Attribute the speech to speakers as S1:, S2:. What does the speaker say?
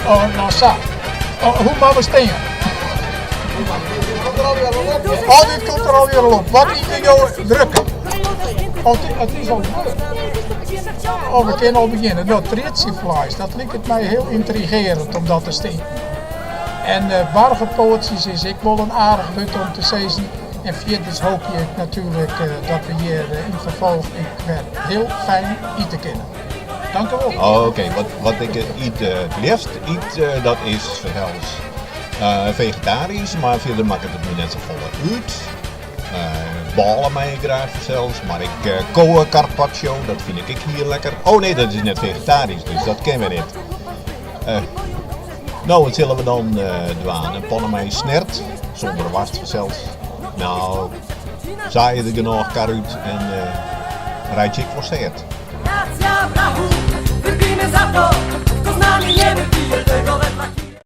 S1: Oh, no sa. Oh, hoe moatte we stean? Oh, dit komt der allegear al op. Wat ite jo drukke? Oh, it is al druk. Oh, we kinne al begjinne. No, trietsjefleis, dat liket my hiel yntrigearjend om dat te stean. En uh, bargepoatsjes is ek wol in aardich wurd om te sizzen. En fierders hoopje ik natuerlik uh, dat we hjir uh, yn ferfolch ek wer hiel fijn ite kinne. Dank u wol.
S2: Oké, wat ik yt it leafst yt, dat is fansels fegetarysk, mar fierder makket it my net safolle út. Bôle mei ik graach fansels, mar ek kowe carpaccio, dat fyn ik ek hiel lekker. Oh nee, dat is net fegetarysk, dus dat kinne we net. No, wat sille we dan dwaan? In panne mei snert, sûnder woarst fansels. No, sa is der genôch kar út en reitsje ik wol sêd.